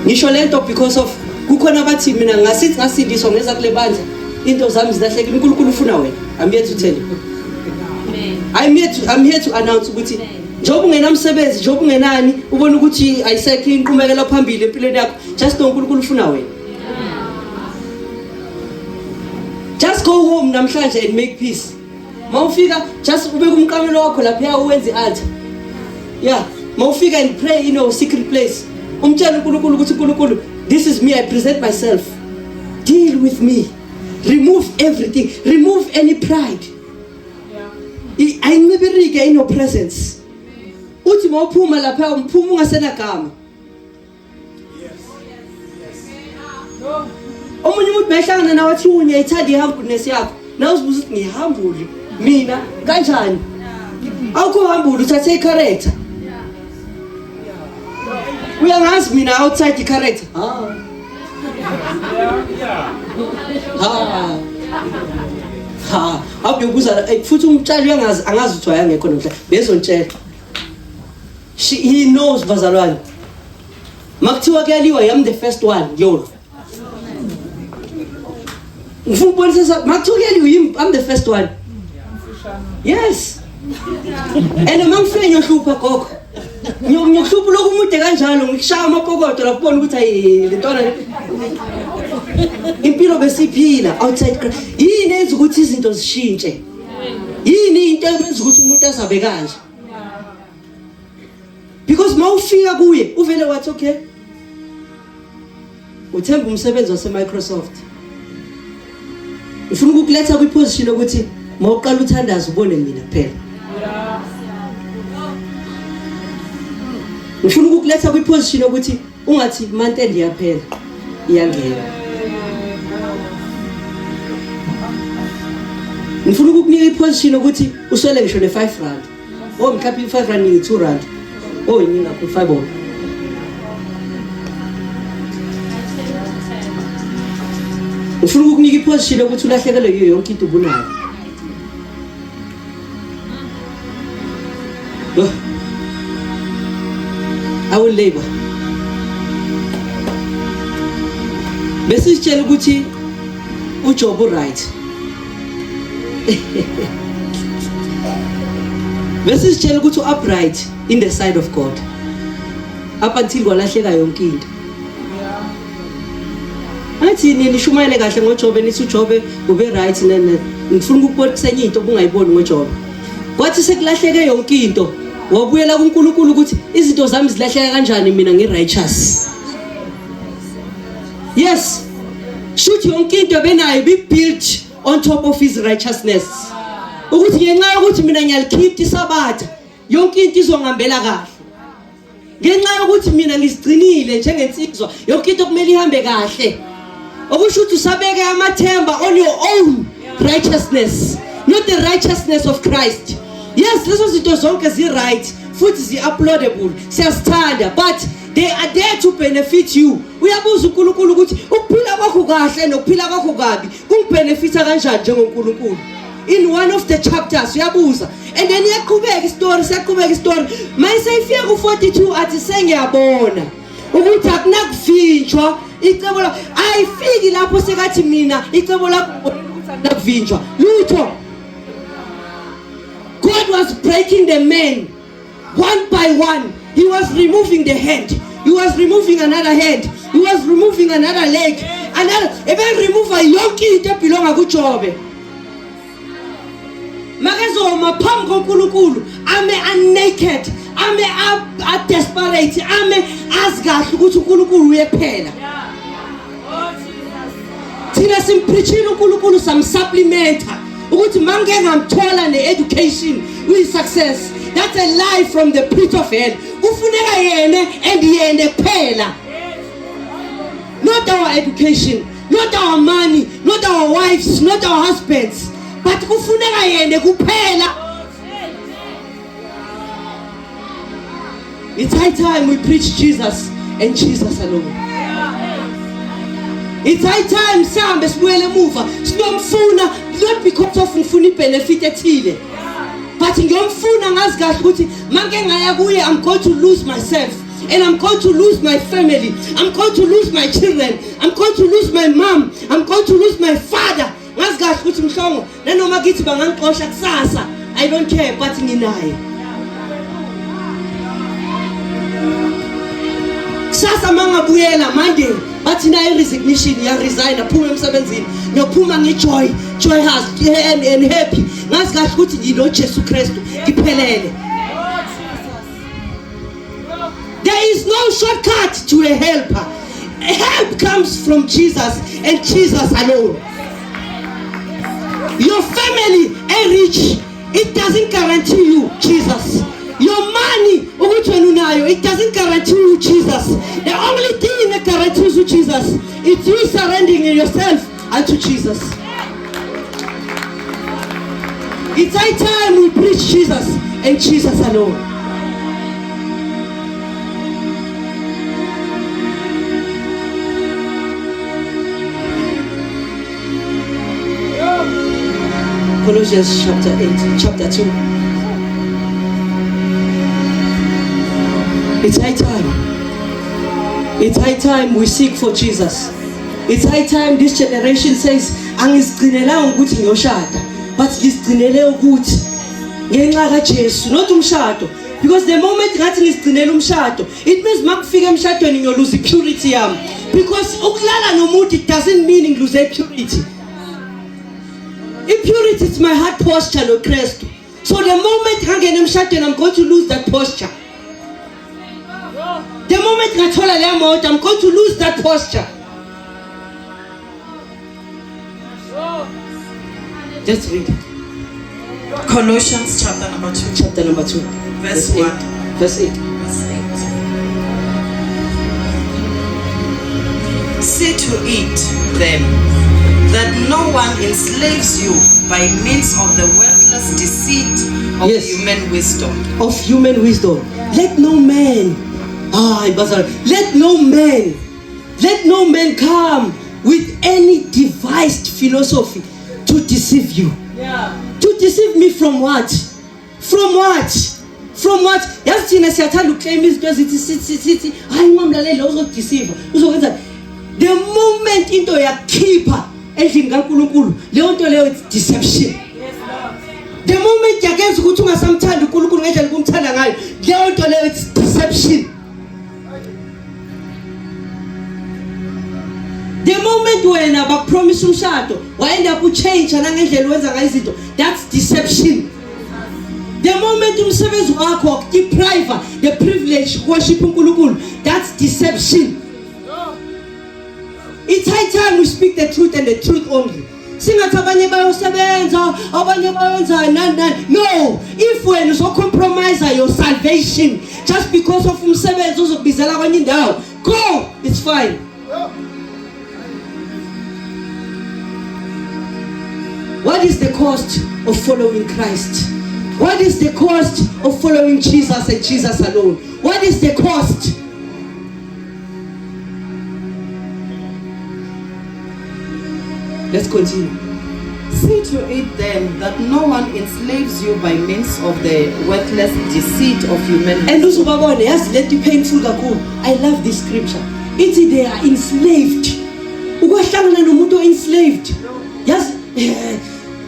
ngisho le nto because of kukhona abathi mina ngasithi ngasindiswa ngeza kule bandla into zami zilahlekile unkulunkulu ufuna wena i'm here to tell you I'm here to, I'm here to announce ukuthi njengoba ungenamsebenzi njengoba ungenani ubona ukuthi ayisekho inqumekela phambili empilweni yakho just know uNkulunkulu ufuna wena just go home namhlanje and make peace mawufika just ubeke umqamelo wakho lapha uwenze i-altar yeah mawufika and pray in your secret place umtshele uNkulunkulu ukuthi uNkulunkulu this is me i present myself deal with me remove everything remove any pride ayincibirike in your presence uthi mawuphuma lapha umphuma ungasenagama omunye umuntu behlangana nawe athi ngiyayithanda i-humbleness yakho nawe uzibuza ukuthi ngihambule mina kanjani awukho hambule uthathe i-character uyangazi mina outside i-character ha ha ha awuyobuza eh, futhi umtshali uyangazi angazi ukuthi wayangekho namhlanje bezontshela she he knows bazalwane makuthiwa kuyaliwa i'm the first one yolo ngifuna ukubonisa makuthiwa kuyaliwa i'm the first one yes and uma ngifike ngiyohlupha gogo ngiyokuhlupha lokhu umude kanjalo ngikushaya amapokoto lapho ubona ukuthi ayi le ntwana impilo besiphila outside yini enza ukuthi izinto zishintshe yini into eyenza ukuthi umuntu azabe kanje because mawufika kuye uvele wathi okay uthemba umsebenzi wase-Microsoft ngifuna ukukuletha kwiposition yokuthi mawuqala uthandaza ubone mina kuphela ngifuna ukukuletha kwiposition yokuthi ungathi month end iyaphela iyangena ngifuna ukukunika iposition yokuthi uswele ngisho ne-5 rand oh mhlawumbe i-5 rand ngiyi-2 rand oh iningi kakhulu 5 oh ufuna ukukunika iposition yokuthi ulahlekelwe yiyo yonke into ubunayo I will labor. Besitshela ukuthi uJob right. Besitshela ukuthi upright in the side of God. Up until kwalahleka yonke into. Athi nishumayele kahle ngoJobe nithi uJobe ube right nene ngifuna ukukubonisa enye into obungayiboni ngoJobe. Kwathi sekulahleke yonke into wabuyela kuNkulunkulu ukuthi izinto zami zilahleka kanjani mina ngi-righteous. Yes. Shuthi yonke into ebenayo be built on top of his righteousness. Ukuthi ngenxa yokuthi mina ngiyalikhipha isabatha yonke into izongihambela kahle. Ngenxa yokuthi mina ngizigcinile njengensizwa yonke into kumele ihambe kahle. Okusho ukuthi usabeke amathemba on your own righteousness, not the righteousness of Christ. Yes, lezo zinto zonke zi right futhi zi uploadable. Siyasithanda but they are there to benefit you. Uyabuza uNkulunkulu ukuthi ukuphila kwakho kahle nokuphila kwakho kabi kungibenefita kanjani njengoNkulunkulu. In one of the chapters uyabuza and then iyaqhubeka istory siyaqhubeka istory mayiseyifika ku-42 athi sengiyabona ukuthi akunakuvinjwa icebo lakho ayifiki lapho sekathi mina icebo lakho ukuthi akunakuvinjwa lutho. God was breaking the man one by one. He was removing the hand, he was removing another hand, he was removing another leg, another ebe remove yonke into ebelonga kuJobe. Makezoma phambi koNkulunkulu ame unaked, ame a desperate, ame azi kahle ukuthi uNkulunkulu uyephela. Thina simpreachile uNkulunkulu, samsupplementa ukuthi mangike ngamthola ne-education uyi-success. That's a lie from the pit of hell. Kufuneka yena and yena kuphela, not our education, not our money, not our wives, not our husbands, but kufuneka yena kuphela. It's high time we preach Jesus and Jesus alone. It's high time sihambe sibuyele emuva siyomfuna, not because of ngifuna ibenefit ethile, but ngiyomfuna ngazi kahle ukuthi manke ngaya kuye I'm going to lose myself and I'm going to lose my family, I'm going to lose my children, I'm going to lose my mom, I'm going to lose my father. Ngazi kahle ukuthi mhlongo nanoma kithi bangangixosha kusasa, I don't care, but nginaye. Kusasa mangabuyela Monday bathi na i-resignation ya resign, aphuma emsebenzini, ngiyophuma ngijoy joy has and happy, ngazi kahle ukuthi ngino Jesu Kristu ngiphelele. There is no shortcut to a helper. Help comes from Jesus and Jesus alone. Your family a rich, it doesn't guarantee you Jesus. Your money, ukuthi wena unayo, it doesn't guarantee you Jesus. The only thing that guarantees you Jesus is you surrendering yourself unto Jesus. It's high time we preach Jesus and Jesus alone. Colossians chapter 8, chapter 2. It's high time. It's high time we seek for Jesus. It's high time this generation says, angizigcinelanga ukuthi ngiyoshada, but ngizigcinele ukuthi ngenxa kaJesu, not umshado. Because the moment ngathi ngizigcinele umshado, it means makufika emshadweni ngiyoluza purity yami. Because ukulala nomuntu it doesn't mean ngiluze purity. Impurity is my heart posture noKristu. So the moment ngangena emshadweni, I'm going to lose that posture. The moment ngathola leya moto, I'm going to lose that posture. Just read. Colossians chapter number 2. Chapter number 2. Verse 8. 1. Verse 8. Verse 8. See to it then that no one enslaves you by means of the worthless deceit of Yes. human wisdom. Of human wisdom. Let no man, ah, bazalwane, let no man come with any devised philosophy to deceive you. To deceive me from what? From what? From what? Yazi thina siyathanda ukuclaim izinto ezithi sithi sithi hayi ungamlaleli lo uzokudeceive. Uzokwenza the moment into yakukhipha endlini kaNkuluNkulu leyo nto leyo it's deception. The moment yakenza ukuthi ungasamthandi uNkulunkulu ngendlela okumthanda ngayo leyo nto leyo it's deception. The moment wena bakupromise umshado waenda kuchange nangendlela wenza ngayo izinto that's deception. The moment umsebenzi wakho wakudeprive the privilege worship uNkulunkulu that's deception. It's high time we speak the truth and the truth only. Singathi abanye bayosebenza, abanye bayenza nani nani. No, if wena uzocompromise your salvation just because of umsebenzi ozokubizela kwenye indawo, go, it's fine. What is the cost of following Christ? What is the cost of following Jesus and Jesus alone? What is the cost? Let's continue. See to it then that no one enslaves you by means of the worthless deceit of human And uzubabone yazi lento painful kakhulu. I love this scripture. Ithi they are enslaved. Ukwahlangana nomuntu enslaved. Yazi eh,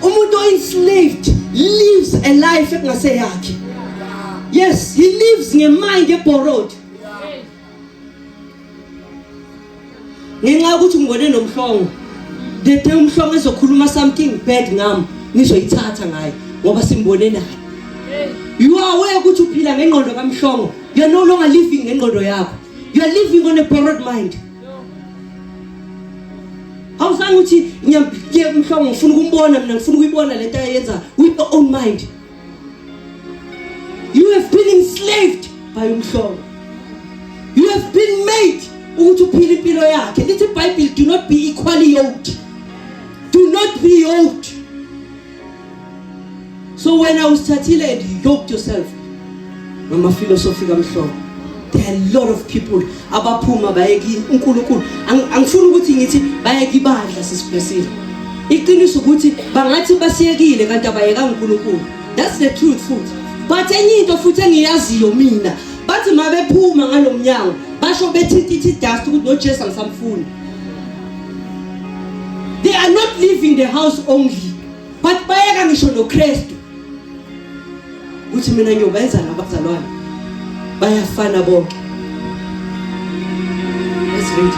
umuntu enslaved lives a life engaseyakhe. Yes, he lives ngemind eborrowed. Ngenxa yokuthi ngibone nomhlongo the day umhlongo ezokhuluma something bad ngami nizoyithatha ngaye ngoba simbone naye. You are aware ukuthi uphila ngengqondo kamhlongo. You are no longer living ngengqondo yakho. You are living on a borrowed mind. Awuzange uthi ngiyamphike umhlongo ngifuna ukumbona mina ngifuna ukuyibona lento ayenza with your own mind. You have been enslaved by umhlongo. You have been made ukuthi uphile impilo yakhe. Lithi iBhayibheli do not be equally yoked. Do not be yoked. So wena usithathile and you yoked yourself ngama philosophy kamhlongo. There are a lot of people abaphuma baye uNkulunkulu. Angifuni ukuthi ngithi baye kibandla sisiblessile. Iqiniso ukuthi bangathi basiyekile kanti abayeka uNkulunkulu. That's the truth futhi. But enye into futhi engiyaziyo mina bathi mabephuma ngalomnyango basho bethinta ithi dust ukuthi no Jesu angisamfuni. They are not leaving the house only but bayeka ngisho noKristu. Uthi mina ngiyobenza nabazalwane bayafana bonke. Let's read.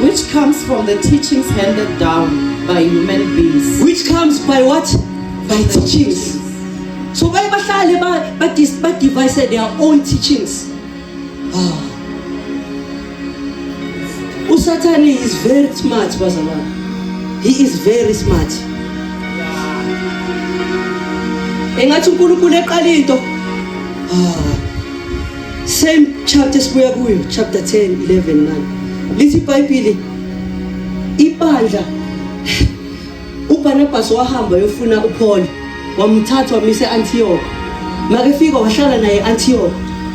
Which comes from the teachings handed down by human beings. Which comes by what? By teachings. So baye bahlale ba ba ba devise their own teachings. Ah. USathane is very smart bazalwane. He is very smart. Engathi uNkulunkulu eqala into. Ah. Same chapter sibuya kuyo, chapter 10, 11 9. Lithi iBhayibheli ibandla uBarnabas wahamba yofuna uPaul wamthatha wamisa eAntioch. Makefika wahlala naye eAntioch.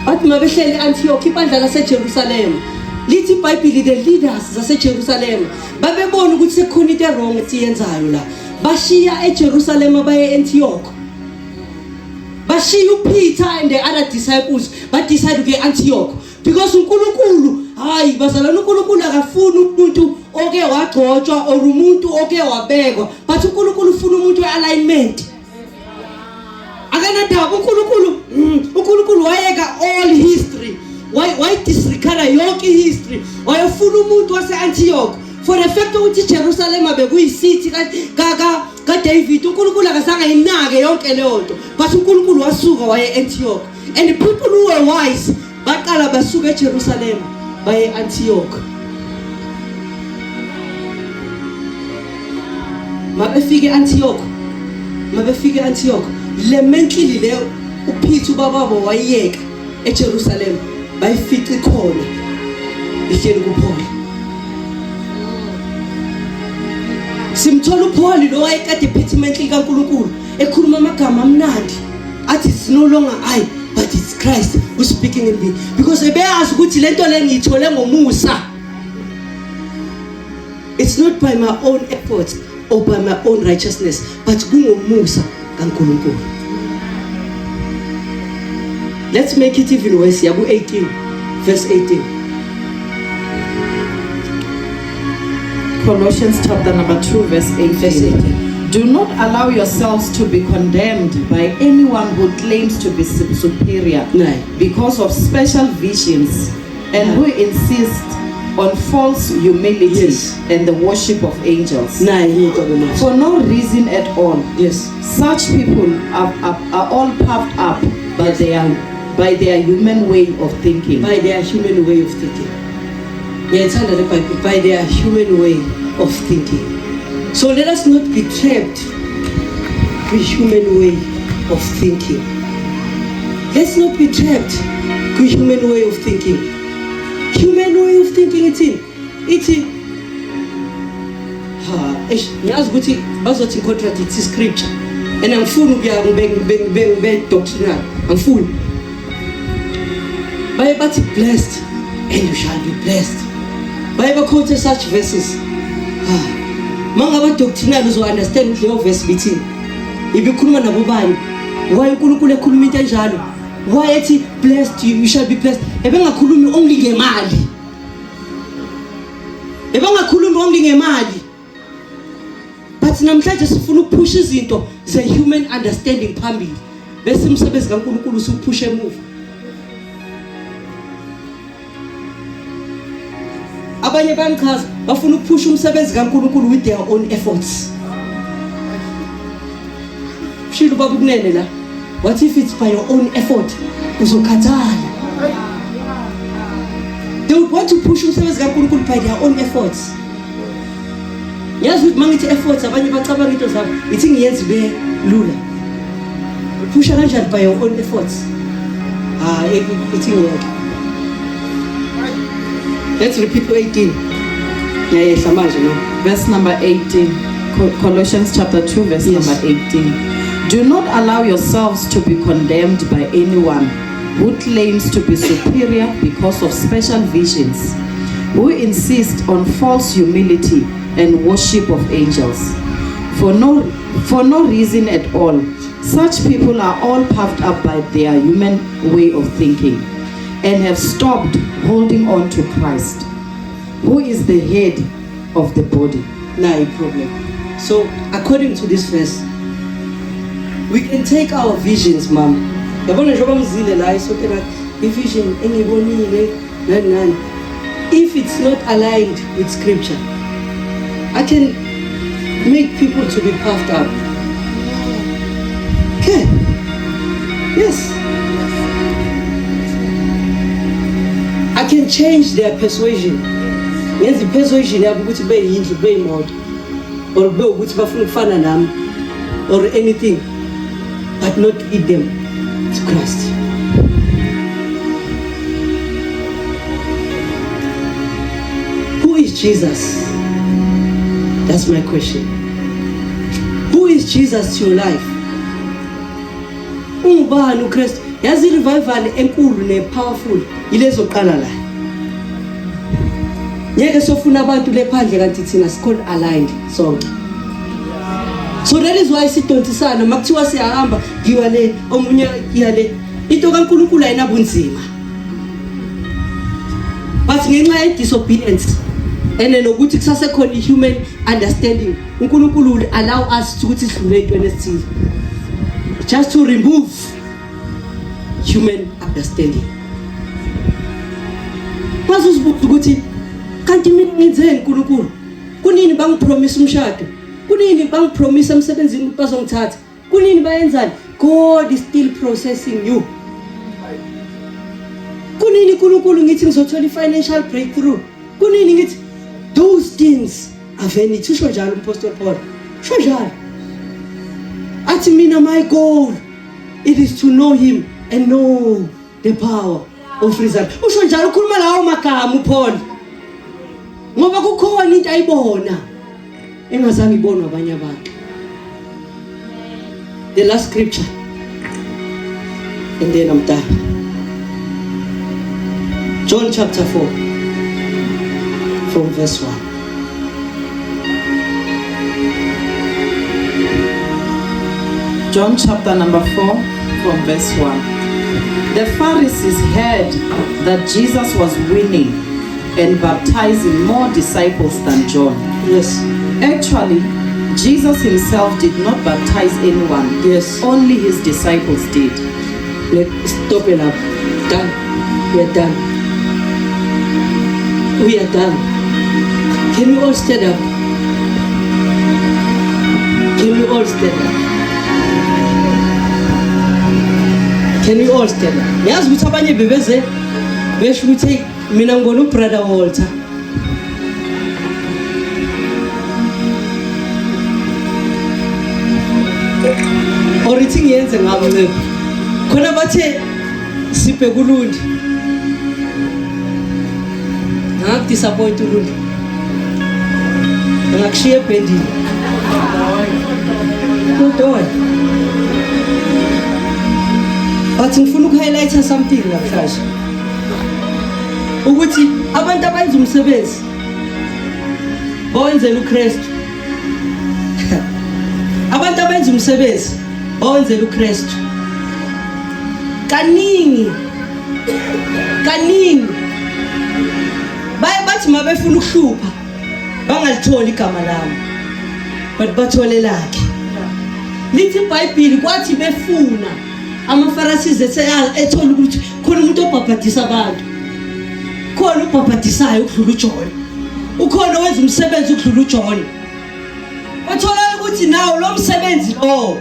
Bathi mabehlele eAntioch ibandla laseJerusalem. Lithi iBhayibheli the leaders zaseJerusalem babebona ukuthi sekukhona into wrong esiyenzayo la. Bashiya eJerusalem baye eAntioch. Bashiya uPeter and the other disciples ba decide ukuya eAntioch because uNkulunkulu hayi bazalwane uNkulunkulu akafuni umuntu oke wagcotshwa or umuntu oke wabekwa but uNkulunkulu ufuna umuntu wealignment. Akanadaba uNkulunkulu uNkulunkulu wayeka all history why disregard yonke history wayefuna umuntu wase-Antioch for the fact ukuthi iJerusalema bekuyisithi ka ka kaDavid uNkulunkulu akazange ayinake yonke leyo nto but uNkulunkulu wasuka waye e-Antioch and the people who were wise baqala basuka eJerusalema baye e-Antioch. Mabefika e-Antioch, mabefika e-Antioch le menkili le uPeter ubababo wayiyeka eJerusalema bayifica ikhona ihleli kuPaul. Simthola uPaul lo wayekade ephethe imenkili kaNkulunkulu ekhuluma amagama amnandi athi it's no longer I but it's Christ who speaking in me because ebeyazi ukuthi lento le ngiyithole ngomusa. It's not by my own efforts or by my own righteousness but kungomusa kaNkulunkulu. Let's make it even worse. Yaku 18 verse 18. Colossians chapter number 2 verse 18. Verse 18. Do not allow yourselves to be condemned by anyone who claims to be superior No. because of special visions and who insist on false humility Yes. and the worship of angels. Nayi into ke manje. For no reason at all. Yes. Such people are all puffed up by their human way of thinking. By their human way of thinking. Ngiyayithanda le Bible, by their human way of thinking. So let us not be trapped with human way of thinking. Let's not be trapped with human way of thinking. Human way of thinking ithini? Ithi ha, eish, ngiyazi ukuthi bazothi contradict scripture. And angifuni ukuya ngibe doctrinal. Angifuni. Baye bathi blessed and you shall be blessed. Baye baquote such verses. Ah. Mangaba doctrinal uzo understand ukuthi leyo verse bithini. Ibikhuluma nabo bani? Why uNkulunkulu ekhuluma into enjalo? Why ethi blessed you shall be blessed? Ebengakhulumi only ngemali. Ebengakhulumi only ngemali. But namhlanje sifuna ukuphusha izinto ze human understanding phambili. Bese umsebenzi kaNkulunkulu usuphusha emuva. Abanye bayangichaza bafuna ukuphusha umsebenzi kaNkulunkulu with their own efforts. Shilo baba ukunene la. What if it's by your own effort? Uzokhathala. They would want to push umsebenzi kaNkulunkulu by their own efforts. Ngiyazi ukuthi mangithi efforts abanye bacabanga into zabo ithi ngiyenza ibe lula. Uphusha kanjani by your own efforts? Ah, ithi ngiyeke. Let's repeat 18. Ngiyayehla manje no. Verse number 18. Colossians chapter 2 verse Yes. number 18. Do not allow yourselves to be condemned by anyone who claims to be superior because of special visions, who insist on false humility and worship of angels. For no reason at all. Such people are all puffed up by their human way of thinking and have stopped holding on to Christ, who is the head of the body. Nayi problem. So according to this verse, we can take our visions, mom. Yabona njengoba mzile la isonke ngathi i-vision engibonile nani nani. If it's not aligned with scripture, I can make people to be puffed up. Okay. Yes. I can change their persuasion. Ngenza i-persuasion yabo ukuthi kube yindlu kube yimoto or kube ukuthi bafuna ukufana nami or anything, but not lead them to Christ. Who is Jesus? That's my question. Who is Jesus to your life? Ungubani uKristu? Yazi revival enkulu ne-powerful ilezoqala la. Ngeke sofuna abantu lephandle kanti thina sikhona aligned sonke. So that is why sidonsisana makuthiwa siyahamba ngiwa le omunye iya le. Into kaNkulunkulu ayinabunzima. But ngenxa ye disobedience and nokuthi kusasekhona i-human understanding, uNkulunkulu will allow us ukuthi sidlule entweni esithile just to remove human understanding. Bazuzibuza ukuthi kanti mina ngenzeni uNkulunkulu? Kunini bangipromise umshado? Kunini bangipromise emsebenzini ukuthi bazongithatha? Kunini bayenzani? God is still processing you. Kunini uNkulunkulu ngithi ngizothola i-financial breakthrough? Kunini ngithi those things are vanity? Usho njalo uMpostoli Paul. Usho njalo. Athi mina my goal it is to know him and know the power of resurrection. Usho njalo ukhuluma lawo magama uPaul. Ngoba kukhona into ayibona engazange ibonwe abanye abantu. The last scripture and then I'm done. John chapter 4 from verse 1. John chapter number 4 from verse 1. The Pharisees heard that Jesus was winning and baptizing more disciples than John. Actually, Jesus himself did not baptize anyone. Only his disciples did. Let stop it up. Done. We are done. We are done. Can we all stand up? Can we all stand up? Can we all stand up? Ngiyazi ukuthi abanye bebeze besho ukuthi hey mina ngibona ubrother Walter. Or ithi ngiyenze ngabo ncipho. Khona bathe sibheke uLundi. Ngakudisappoint uLundi. Ngakushiya ebhendini. Don't. But ngifuna ukuhighlighta something namhlanje. Ukuthi abantu abenza umsebenzi bawenzela uKristu. Abantu abenza umsebenzi bawenzela uKristu. Kaningi kaningi baye bathi mabefuna ukuhlupha bangalitholi igama lami but bathole lakhe. Lithi iBhayibheli kwathi befuna amaFarisizi ethola ukuthi khona umuntu obhabhadisa abantu, khona ubhabhadisayo ukudlula uJohn, ukhona owenza umsebenzi ukudlula uJohn. Wathola ukuthi nawo lo msebenzi lo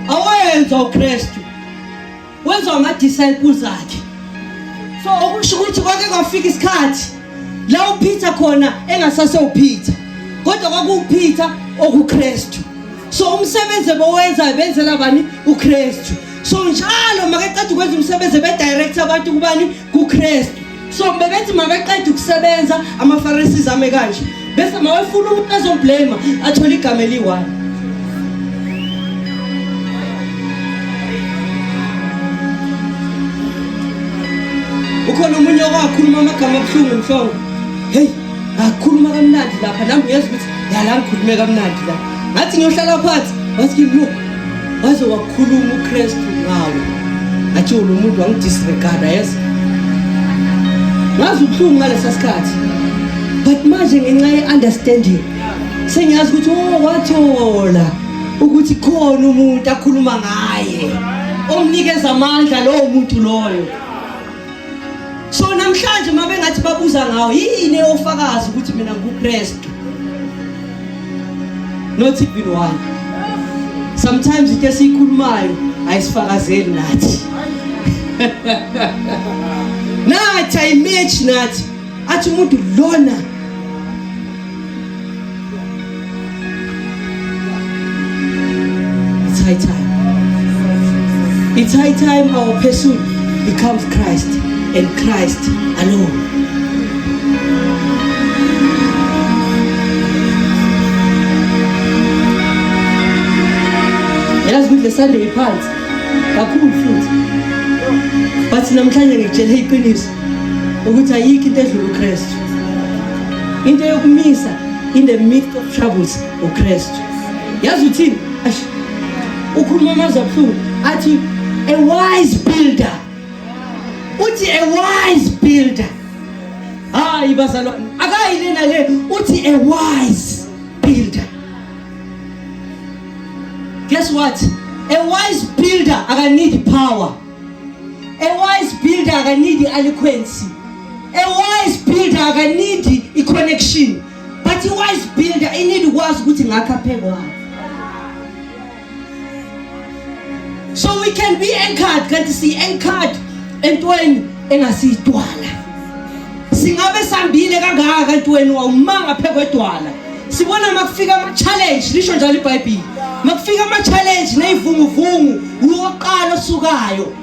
awenza uKristu, wenziwa ama-disciples akhe. So okusho ukuthi kwake kwafika isikhathi la uPeter khona engasase uPeter, kodwa kwakuwuPeter okuKristu. So umsebenzi bowenza benzela bani? uKristu. So njalo makeqeda ukwenza umsebenzi bedirect abantu kubani? KuKristu. So bebethi mabeqeda ukusebenza amaFarisiz ame kanje, bese mawefuna umuntu azomblame athole igama eliyi-one. Ukhona omunye okwakhuluma amagama abuhlungu mhlongo. Hey, ngakhuluma kamnandi lapha nami ngiyezwa ukuthi yala ngikhulume kamnandi la. Ngathi ngiyohlala phansi, wathi kimi yo, waze wakhuluma uKristu ngawe. Ngathi lo muntu wangidisregarda, yes. Ngazi ubuhlungu ngalesa sikhathi. But manje ngenxa ye-understanding sengiyazi ukuthi oh wathola ukuthi khona umuntu akhuluma ngaye omnikeza amandla lowo muntu loyo. So namhlanje mabengathi babuza ngawo yini ofakazi ukuthi mina nguKristu? Not even one. Sometimes into esiyikhulumayo ayisifakazeli nathi. Nathi ayimatch nathi. Athi umuntu lona It's high time. It's high time our pursuit becomes Christ and Christ alone. Yazi ukuthi le Sunday iphansi kakhulu futhi. But namhlanje ngikutshele iqiniso ukuthi ayikho into edlula uKristu. Into yokumisa in the midst of troubles uKristu. Yazi uthini? Ash. Ukhuluma amazwi abuhlungu athi a wise builder. Uthi a wise builder. Hayi bazalwane, akayi lena le, uthi a wise builder. Guess what? A wise builder akanid power. A wise builder akanid eloquence. A wise builder akanid i-connection. But a wise builder inid ukwazi ukuthi ngakha phekwayo. So we can be anchored, kanti si anchored entweni engasiyidwala. Singabe sambile kangaka kanti wena wawumanga phekwedwala. Sibona makufika ama challenge, lisho njalo iBhayibheli. Makufika ama challenge nezivunguvungu, uyoqala osukayo.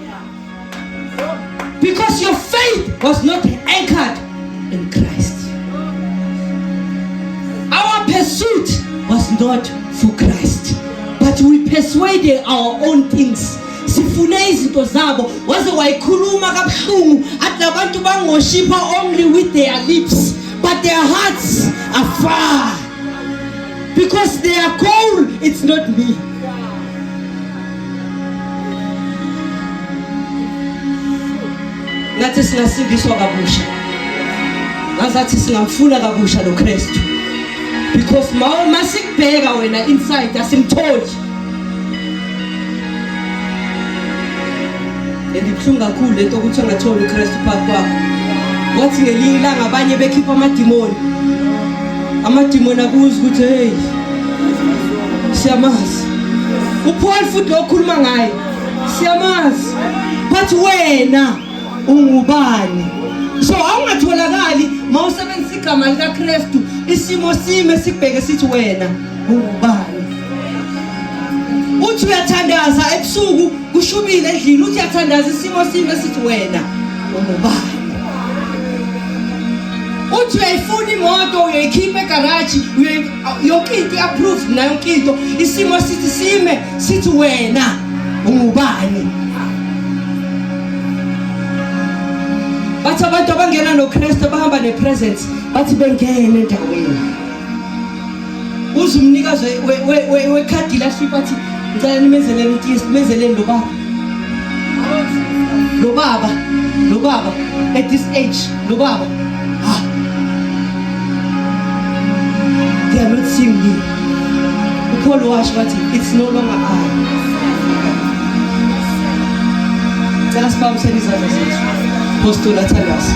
Because your faith was not anchored in Christ. Our pursuit was not for Christ, but we persuaded our own things. Sifune izinto zabo, waze wayikhuluma kabuhlungu athi labantu bangoshipha only with their lips, but their hearts are far. Because their goal, it's not me. Ngathi singasindiswa kabusha. Ngazathi singamfuna kabusha lo Kristu. Because masikubheka wena inside asimtholi. And ibuhlungu kakhulu lento ukuthi angatholi uKristu phakathi kwakho. Wathi ngelinye ilanga abanye bekhipha amadimoni. Amadimoni abuza ukuthi hey siyamazi. UPaul futhi lo okhuluma ngaye siyamazi. But wena ungubani? So awungatholakali mawusebenzisa igama likaKristu isimo sime sikubheke sithi wena ungubani. Uthi uyathandaza ebusuku kushubile endlini uthi uyathandaza isimo sime sithi wena ungubani. Uthi uyayifuna imoto uyoyikhipha egaraji yonke into i-approved nayo yonke into isimo sithi sime sithi wena ungubani. Bathi abantu abangena noKristu bahamba nepresence bathi bengena endaweni uze umnikazi wekhadi lahlipha athi ngicela nimenzeleni itiye simenzeleni lo baba lo baba lo baba at this age lo baba ah they are not seeing me. UPaul washo wathi it's no longer I. Cela siphakamisele izandla zethu. Apostle athandaze.